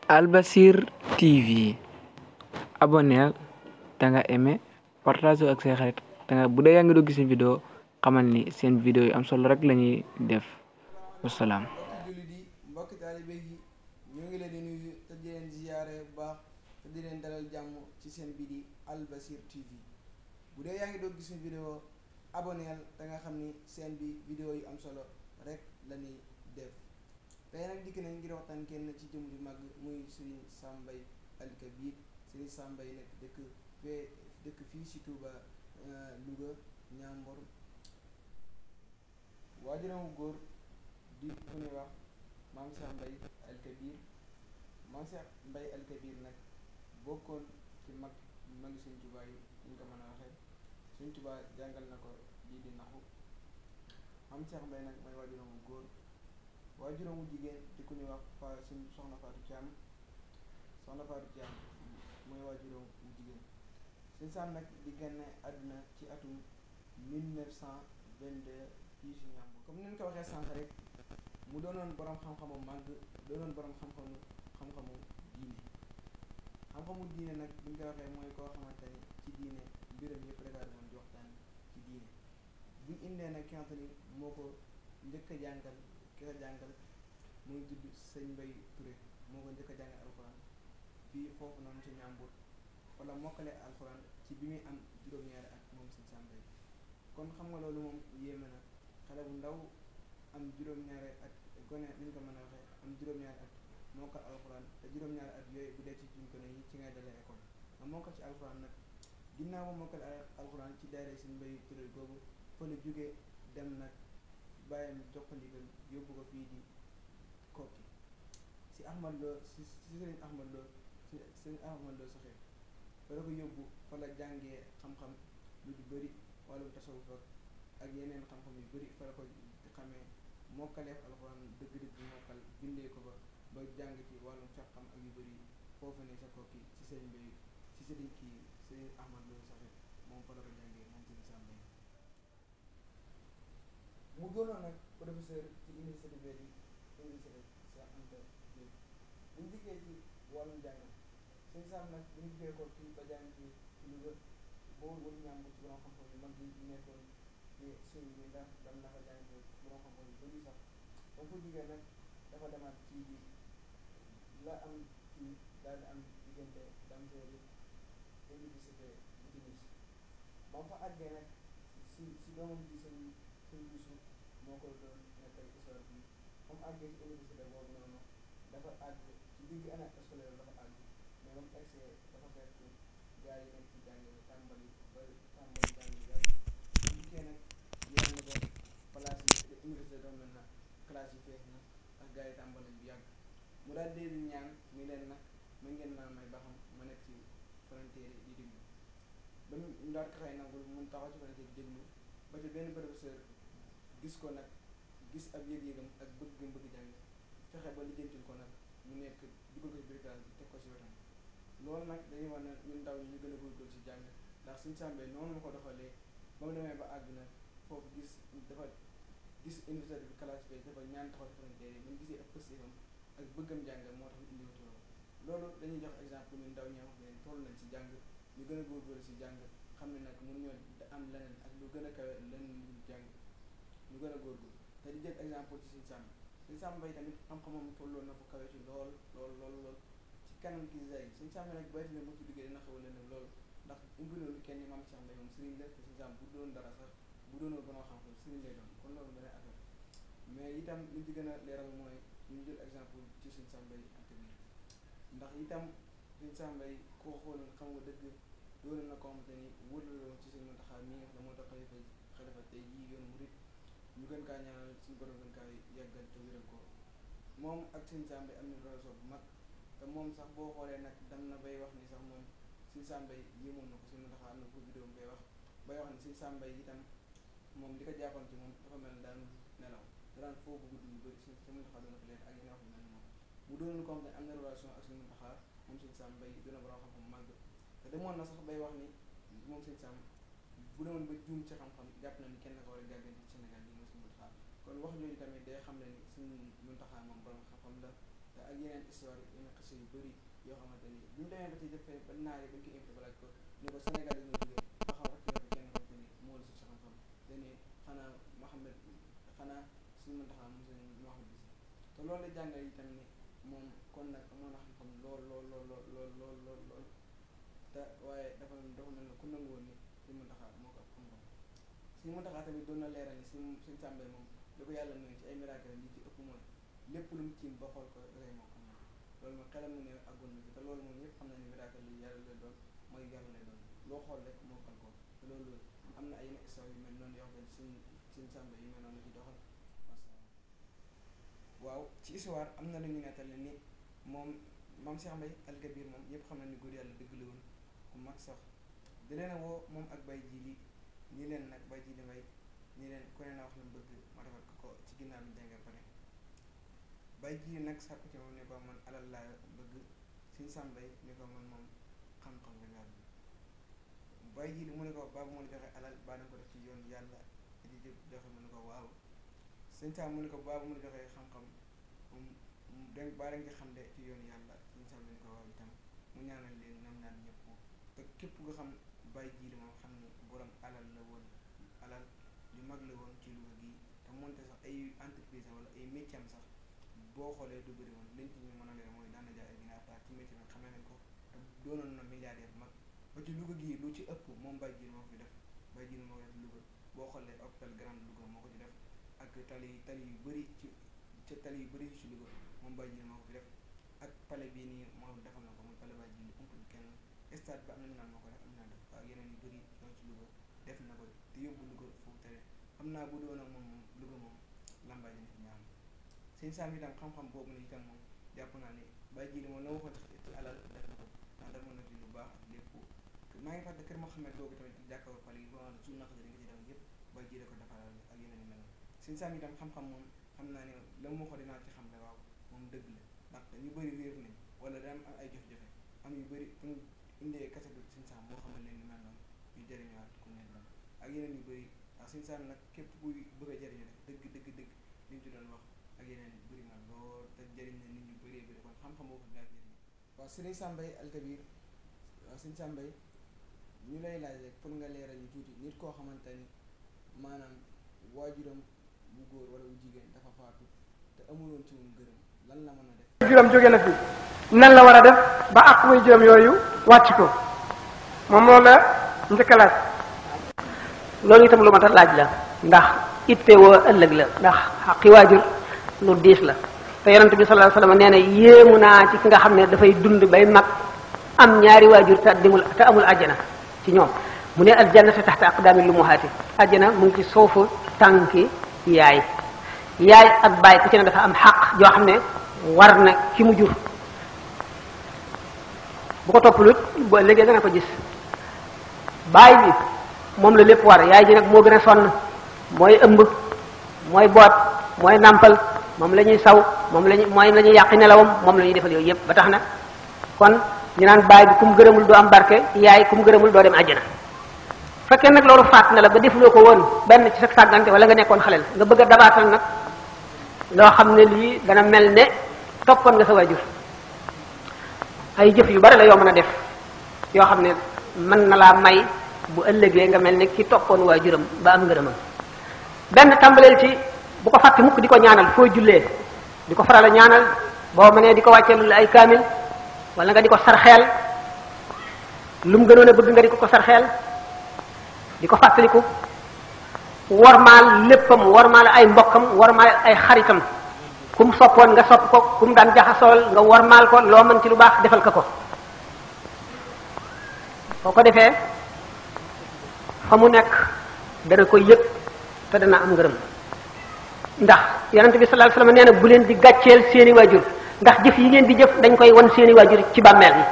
Albasir TV abonneel te nga aimé partage ak say xarit te nga bu dee yaa ngi doon gis vidéo xamal ni seen vidéo yi am solo rek lañuy def. Wasalaam. mbokki jullit yi mbokki taalibe yi ñoo ngi leen di nuyu te di leen ziyaare bu baax te di leen dalal jàmm ci seen bii di Albasir TV bu dee yaa ngi doon gis vidéo abonneel te nga xam ni seen bi vidéo yi am solo rek lañuy def. tey nag dikk nañ ngir waxtaan kenn ci jëm ju mag muy Serigne Sam Mbaye Al Kabir. Serigne Sam Mbaye nag dëkk fii ci Touba Louga Ñambor waajuramu góor di ku ñuy wax Maam Cheikh Mbaye Al Kabir. Maam Cheikh Mbaye Al Kabir nag bokkoon ci magi Serigne Touba yi ñu ko mën a waxee. Serigne Touba jàngal na ko lii di naxu. Maam Cheikh Mbaye nag mooy waajuramu góor. waajuramu jigéen di ku ñuy wax soxna Fatou Thiam. soxna Fatou Thiam mooy waajuramu jigéen. Serigne Sam nag di génne àdduna ci atum 1922 fii si Ñambur comme ni ñu ko waxee sànq rek mu doonoon borom xam-xamu màgg doonoon borom xam-xamu diine. xam-xamu diine nag bu ñu ko waxee mooy koo xamante ni ci diine mbiram yëpp rek a doon di waxtaan ci diine. bu ñu indee nag ki nga xamante ni moo ko njëkk a jàngal ki nga jàngal mu ngi tudd sëñ Mbay Touré moo ko njëkk a jàngal alxuraan fii foofu noonu ci Ñambur wala mokkale alxuraan ci bi muy am juróom-ñaari at moom Serigne Sam Mbaye. kon xam nga loolu moom yéeme na xale bu ndaw am juróom-ñaari at gone ni ñu ko mën a waxee am juróom-ñaari at mokkal alxuraan te juróom-ñaari at yooyu bu dee ci juñ ko ne yi ci ngay dalee école nga mokkal ci alxuraan nag ginnaaw ba mokkal alxuraan ci daara Serigne Mbay Touré googu fa la jógee dem nag bàyyam jox ko ndigal yóbbu ko fii di Kokki si Ahmad Lo si Serigne Ahmad Lo si Serigne Ahmad Lo Saxir fa la ko yóbbu fa la jàngee xam-xam lu du bëri wàllum tasawuf ak yeneen xam-xam yu bëri fa la ko xamee mokkaleef alxuraan dëgg-dëgg mokkal bindee ko ba jàng ci wàllum xam ak yu bëri foofu ne sa Kokki si Serigne Mbay si Serigne Ahmad Lo Saxir moom fa la ko jàngee moom Serigne Sam Mbaye. mu doonoon nag professeur ci université de université Cheikh Anta Diop. bu ñu dikkee ci wàllum jàngam Serigne Sam nag bu ñu dikkee ko ci ba jàng ci Louga boo wër Ñambur ci borom xam-xam yu mag yi nekkoon ci sëñ bi ndax dam na fa jàng borom xam-xam yu bëri sax ba mu fa jugee nag dafa demaat ci bi la am fii daal di am diggante Damseeri université bu Tunis ba mu fa àggee nag si doomam ji sëñ Yuusu moo ko doon nekkal histoire bi comme àggee ci université boobu noonu dafa àgg ci digg année scolaire dafa àgg mais ba mu egsee dafa fekk gars yi nekk ci jàng tàmbali jàng bi yàgg bu dikkee nag yéen na doon place yi université doon mel na classe yi fees na ndax gars yi tàmbali bu yàgg mu daal di ñaan ni leen nag ma ngeen maa may ba xam ma nekk ci frontière yi di déglu ba ñu daal ko xëy nangul mun taxaw ci frontière di déglu ba ci benn professeur gis ko nag gis ab yëg-yëgam ak bëgg jàng fexe ba lijjantil ko nag mu nekk dugal ko ci biir classe bi teg ko ci wetam. loolu nag dañuy wax ne ñun ndaw ñi ñu gën a góorgóorlu ci jàng ndax Serigne Sam Mbaye noonu ma ko doxalee ba mu demee ba àgg na foofu dafa gis université bi classe bi dafa ñaan taxaw ci frontière yi bu ñu gisee ak pëstéefam ak bëggam jàng moo tax ñu indiwatu loolu dañuy jox exemple ñun ndaw ñi wax ne toll nañ ci jàng ñu gën a góorgóorlu ci jàng xam ne nag mun ñoo am leneen ak lu gën a kawe leneen lu jàng ñu gën a góorgóorlu te di jël exemple ci Serigne Sam Mbaye tamit xam-xamam tolloon na fu kawe ci lool ci kanam ki zay Serigne Sam nag bari na bu ci duggee dina xaw a lëndëm lool ndax umbiloolu kenn Maam Cheikh Mbaye moom Serigne la te Serigne Sam bu doon dara sax bu doonoo gën a xam-xam Serigne lay doon kon loolu beneen affaire mais itam liñ ci gën a leeral mooy ñu jël exemple ci Serigne Sam Mbaye ak biir ndax itam Serigne Sam Mbaye koo xooloon xam nga dëgg doon na ko xamante ni wërlaloo ci Serigne Mountakha mi nga xam ne moo tax xalifa tey jii yoonu murit ñu gën kaa ñaanal suñu borom gën kaa yàggal te wéral ko moom ak Serigne Sam Mbaye am na relation bu mag te moom sax boo xoolee nag dem na bay wax ni sax moom Serigne Sam Mbaye yéemoon na ko Serigne Mountakha am na ko vidéo bay wax ni Serigne Sam Mbaye itam moom li ko jàppoon ci moom dafa mel ne daan nelaw daan foo bëgg dund bëri Serigne Mountakha doon na ko leen ak yeneen wax yu mel ni moom mu doon ko xam ne am na relation ak Serigne Mountakha moom Serigne Sam Mbaye doon na borom xam-xam màgg te demoon na sax bay wax ni moom Serigne Sam bu demoon ba juum ci xam-xam jàpp na ni kenn ko war a gàgganti ci Sénégal bi mooy Serigne Mountakha kon wax jooju tamit day xam ne ni Serigne Mountakha moom borom xam-xam la te te ak yeneen histoire yeneen xisa yu bëri yoo xamante ni bu ñu demee ba ci defee ba naari bañ ko invité ba laaj ko ne ko Sénégal yi ñoo jógee ba xam rek yow kenn xamante ni moo la si xam-xam dañuy xanaa Mouhamed xanaa suñu mën taxaa monsieur Mouhamed Bisi te loolu la jàngal yi tamit ni moom kon nag amoon na xam-xam lool te waaye dafa mel ne ku nangu woon ni suñu mën taxaa moo ko ab xam-xam suñu mën taxaa tamit doon na leeral ni suñu sàmbee moom da ko yàlla nuyu ci ay miracle yi ci ëpp mooy lépp lu mu tiim ba xool ko rek moo xam loolu mooy xelam mu ne àggoon na ci te loolu moom ñëpp xam nañu miracle yi yàlla lay doon mooy yàlla lay doon loo xool rek moo kan ko te loolu am na ay histoire yu mel noonu yoo xam ne suñ sàmbe yu mel noonu la ci doxal waaw ci histoire am na lu ñu nettali ni moom maam Cheikh Mbaye Al Kabir moom ñëpp xam nañu góor yàlla dëgg la woon ku mag sax di leen a woo moom ak Baye Jili ñi leen nag Baye Jili Mbaye ñi leen ku ne na wax la mu bëgg ma defal ko ci ginnaaw bi jàngee pare Baye Jili nag sàkku ci moom ne ko man alal laa bëgg suñu sàmbay ni ko man moom xam-xam nga laa bëgg Baye Jili mu ne ko baabu moo la joxe alal baa danga ko def ci yoon yàlla di joxe mu ne ko waaw sëñ Sam mu ne ko baabu mu la joxe xam-xam moom danga baa danga ci xam de ci yoon yàlla suñu sàmbay ni ko waaw itam mu ñaanal leen ñoom ñaan ñëpp te képp nga xam Baye Jili moom xam ne borom alal la woon alal yu mag la woon ci Louga gi te monte sax ay entreprise wala ay métier am sax boo xoolee du bëri woon liñ ci ñu mën a leer mooy daana jaay ay ginaar daal ci métier bi xamee nañ ko te doonoon na milliardaire mag ba ci Louga gii lu ci ëpp moom Baye Jili moo ko fi def Baye Jili moo ko def Louga boo xoolee hôpital Grand Louga moo ko ci def ak tali yu bëri ci tali yu bëri ci Louga moom Baye Jili moo ko fi def ak palais bii nii moom defal na ko muy palais Baye Jili umpul kenn stade bi am nañu naan moo ko def am naa def ak yeneen yu bëri ñoo ci Louga def na ko te yóbbu Louga foofu tere xam naa bu doon ak moom Louga moom lambaa ji fi ñaam sëñ Sam itam xam-xam boobu ne itam moom jàpp naa ne Baye Jili moom la waxoon ci alal def na ko ndax defoon na ci lu baax ak lépp maa ngi fàtte kër Mouhamed boobu tamit jàkkaarloo pale yi boo xam ne suñu naqari di nga ci def yëpp Baye Jili ko defaral ak yeneen yu mel noonu sëñ Sam itam xam-xam moom xam naa ne la mu waxoon dinaa ci xam ne waaw moom dëgg la ndaxte ñu bëri réer nañ wala daan am ay jafe-jafe am yu bëri fu ñu indee kase bi sëñ Sam moo xamal leen ni mel noonu ñu jëriñuwaat ku ne la ak yeneen yu bëri ndax sëñ Sam nag képp kuy bëgg a jëriñu rek dëgg li ñu ci doon wax ak yeneen yu bëri na lool te jëriñ na nit ñu bëree bëri kon xam-xam boo ko daa jëriñ waaw sëriñ Sam Mbaye Al Kabir waaw sëñ Sam Mbaye ñu lay laaj rek pour nga leeral ñu tuuti nit koo xamante ni maanaam waajuram bu góor wala bu jigéen dafa faatu te amuloon ci moom gërëm lan la mën a def juróom jóge na fi nan la war a def ba àq muy juróom yooyu wàcc ko moom loolu la njëkk a laaj loolu itam lu mat a laaj la ndax itte woo ëllëg la ndax xaqi waajur lu diis la te yonent bi sallallahu alayhi wasallam nee na yéemu naa ci ki nga xam ne dafay dund bay mag am ñaari waajur te amul àjjana ci ñoom mu ne aljannatu taxta aqdaamil ummahaati àjjana mu ngi ci suufu tànki yaay ak baay ku ci ne dafa am xaq joo xam ne war na ki mu jur bu ko toppalut boo léegi dana ko gis baay bi moom la lépp war yaay ji nag moo gën a sonn mooy ëmb mooy boot mooy nàmpal moom la ñuy saw mooy la ñuy yàqi nelawam moom la ñuy defal yooyu yëpp ba tax na kon ñu naan baay bi ku mu gërëmul doo am barke yaay ku mu gërëmul doo dem àjjana fekkee nag loolu faat na la ba defuloo ko woon benn ci sa sàggante wala nga nekkoon xaleel nga bëgg a dabaatal nag loo xam ne lii dana mel ne toppoon nga sa waajur ay jëf yu bari la yoo mën a def yoo xam ne mën na laa may bu ëllëgee nga mel ne ki toppoon waajuram ba am ngërëmam benn tàmbaleel ci bu ko fàtte mukk di ko ñaanal foo jullee di ko faral a ñaanal boo mënee di ko wàcceelul ay kaamil wala nga di ko sarxeel lu mu gënoon a bëgg nga di ko sarxeel di ko fàttaliku wormaal léppam wormaal ay mbokkam wormaal ay xaritam ku mu soppoon nga sopp ko ku mu daan jaxasool nga wormaal ko loo mën ci lu baax defal ko boo ko defee fa mu nekk dana ko yëg te dana am ngërëm ndax yonent bi sallallahu alayhi wasallam nee na bu leen di gàcceel seeni waajur ndax jëf yi ngeen di jëf dañ koy wan seeni waajur ci bàmmeel bi